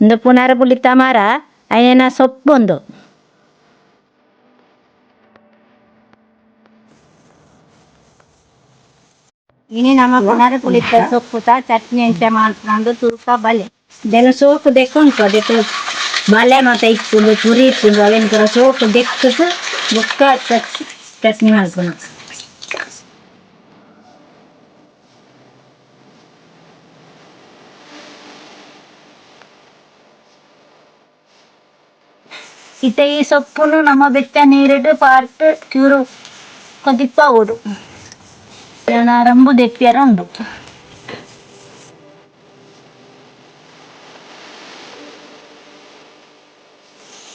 ಇಂದು ಪುನರ್ ಪುಳಿತ ಮರ ಐನ ಸೊಪ್ಪುಂದು. ಇನಿ ನಮ್ಮ ಪುನರ್ ಪುಳಿತ ಸೊಪ್ಪುತ ಚಟ್ನಿ ಎಂಚ ಮಲ್ಪುನಂದು ತೂಕ ಬಲೆ. ದೆನ ಸೋಕು ದೆಕ್ಕುಂಟು ಅದಕ್ಕೆ ಬಲೆ ಮಾತ ಇಪ್ಪುಂಡು ಪುರಿ ಇಪ್ಪುಂಡು ಅವೆನ್ ಪೂರ ಸೋಕು ದೆಕ್ಕುದು ಬೊಕ್ಕ ಚಟ್ನಿ ಮಲ್ಪುನು. ಇತ್ತೆ ಈ ಸೊಪ್ಪುನು ನಮ್ಮ ಬೆಚ್ಚ ನೀರುಡು ಪಾರ್ಟ್ ಚೂರು ಕೊದಿಪಾವೊಡು. ರಂಬು ದೆಪ್ಪಿಯರ ಉಂಡು.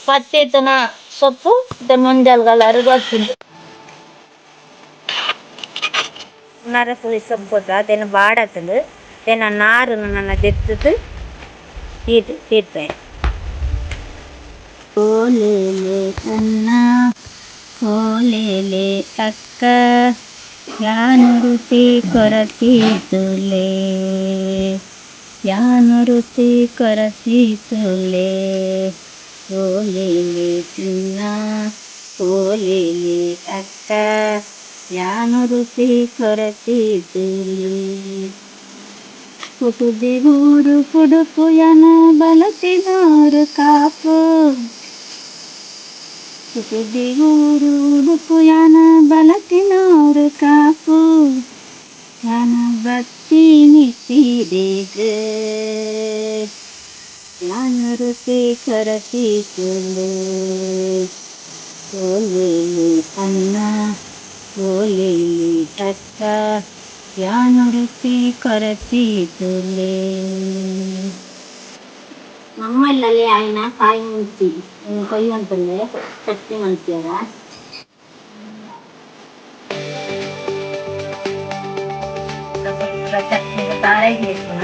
ಪಚ್ಚೆತನ ಸೊಪ್ಪು ಇತ್ತೆ ಮಂಜಲ್ ಕಲರ್ ಬರ್ಪುಂಡು. ಪುನರ್ ಪುಳಿ ಸೊಪ್ಪುದ ದೆನ ಬಾಡತ್ಂಡು ದೆನ ನಾರುನು ನನ ದೆತ್ತುದು ದೀಡ್ಪೆ. ಓಲೇಲೆ ಅಣ್ಣ ಓಲೇಲೆ ಅಕ್ಕ ಯಾನುರುತಿ ಕೊರತಿ ತುಲೆ ಯಾನುರುತಿ ಕೊರತಿ ತುಲೆ ಓಲೇಲೆ ಚಿನ್ನ ಓಲೇಲೆ ಅಕ್ಕ ಯಾನುರುತಿ ಕೊರತಿ ತುಲೆ. ಪುಟುದಿ ಊರು ಪುಡುಪುಯನ ಬಲತಿನೋರು ಕಾಪು ಪುಟುದಿ ಊರು ಉಡುಪುಯನ ಬಲತಿನೋರು ಕಾಪು ಯಾನ ಬತ್ತೀನಿ ಸೀರೆಗ್ ಯಾನುರುತಿ ಕೊರತಿ ತುಲೆ ಓಲೇಲೆ ಅಣ್ಣ ಓಲೇಲೆ ಅಕ್ಕ ಯಾನುರುತಿ ಕೊರತಿ ತುಲೆ. ನಮ್ಮಲ್ಲಲ್ಲಿ ಆಯಿನ ಕಾಯಿ ಮುಂಚಿ ಕೊಯ್ಯೊಂತುಲ್ಲೆ ಚಟ್ನಿ ಮಲ್ಪಿಯರ. ಚಟ್ನಿ ತಾರಾಯಿ ದೀಪುನ.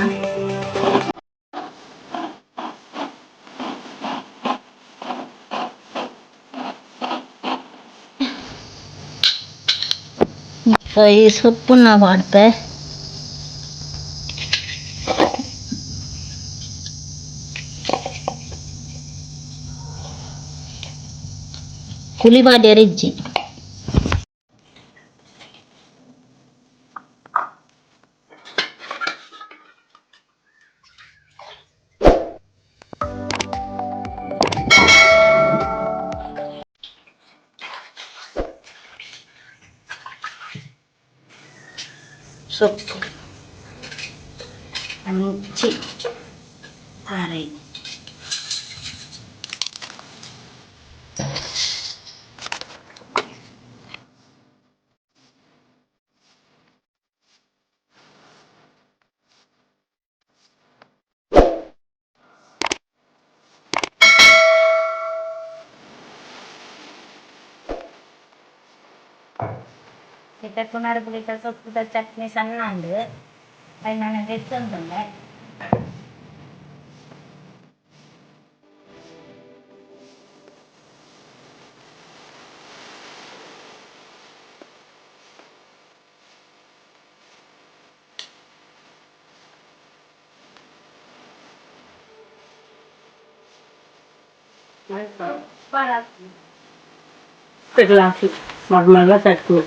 ಈ ಸೊಪ್ಪುನ ಪಾಡ್ಪೆ. ಪುಳಿ ಪಾಡ್ಯೆರೆ ಇಜ್ಜಿ. ಸೊಪ್ಪು ಮುಂಚಿ ತಾರಾಯಿ. ಇತ್ತೆ ಪುನರ್ ಪುಳಿತ ಸೊಪ್ಪುದ ಚಟ್ನಿ ಸಣ್ಣ ಉಂಡು ಐನ್ ನನ ದೆತ್ತೊಂದುಲ್ಲೆ. ಸೂಪರ್. ಮಲ್ಲ ಚಟ್ನಿ.